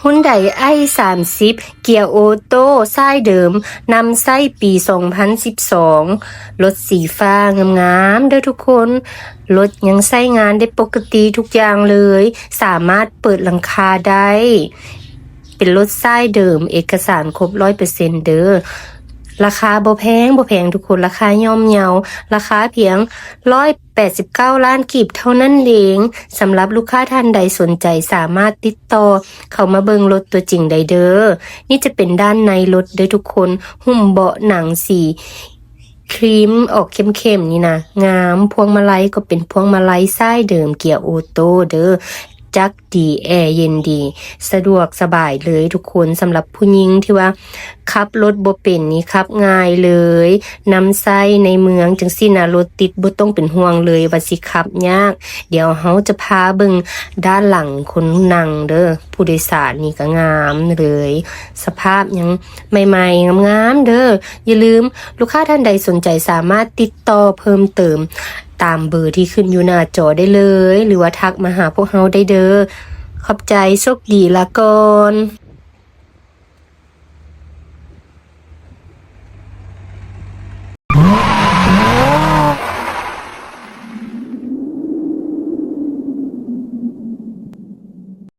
Hyundai i ສາມສິບ ເກຍໂອໂຕ້ ສາຍເດີມ ນຳໃຊ້ປີສອງພັນສິບສອງ ລົດສີຟ້າງາມໆເດີທຸກຄົນ. ລົດຍັງໃຊ້ງານໄດ້ປົກກະຕິທຸກຢ່າງເລີຍ, ສາມາດເປີດຫຼັງຄາໄດ້. ເປັນລົດສາຍເດີມ, ເອກະສານຄົບຮ້ອຍເປີເຊັນເດີ. ລາຄາບໍ່ແພງ, ບໍ່ແພງທຸກຄົນ, ລາຄາຍ່ອມເຍົາ, ລາຄາພຽງຮ້ອຍ ແປດສິບເກົ້າລ້ານກີບເທົ່ານັ້ນເອງ. ສຳລັບລູກຄ້າທ່ານໃດສົນໃຈ ສາມາດຕິດຕໍ່ເຂົ້າມາເບິ່ງລົດຕົວຈິງໄດ້ເດີ. ນີ້ຈະເປັນດ້ານໃນລົດເດີທຸກຄົນ, ຫຸ້ມເບາະໜັງສີຄຣີມອອກເຂັ້ມໆນີ້ນະ ງາມ. ພວງມາໄລກໍເປັນພວງມາໄລສາຍເດີມ ເກຍໂອໂຕ້ເດີ. ຈັກດີ, ແອເຢັນດີ, ສະດວກສະບາຍເລີຍທຸກຄົນ. ສຳລັບຜູ້ຍິງທີ່ວ່າຂັບລົດບໍ່ເປັນນີ້ ຂັບງ່າຍເລີຍ, ນຳໃຊ້ໃນເມືອງຈັ່ງຊີ້ນະ, ລົດຕິດບໍ່ຕ້ອງເປັນຫ່ວງເລີຍວ່າຊິຂັບຍາກ. ດຽວເຮົາຈະພາເບິ່ງດ້ານຫຼັງຄົນນັ່ງເດີ, ຜູ້ໂດຍສານນີ້ກໍງາມເລີຍ, ສະພາບຍັງໃໝ່ໆງາມໆເດີ. ຢ່າລືມ, ລູກຄ້າທ່ານໃດສົນໃຈສາມາດຕິດຕໍ່ເພີ່ມເຕີມຕາມເບີທີ່ຂຶ້ນຢູ່ໜ້າຈໍໄດ້ເລີຍ ຫຼືວ່າທັກມາຫາພວກເຮົາໄດ້ເດີ. ຂອບໃຈ, ໂຊກດີ, ລາກ່ອນ.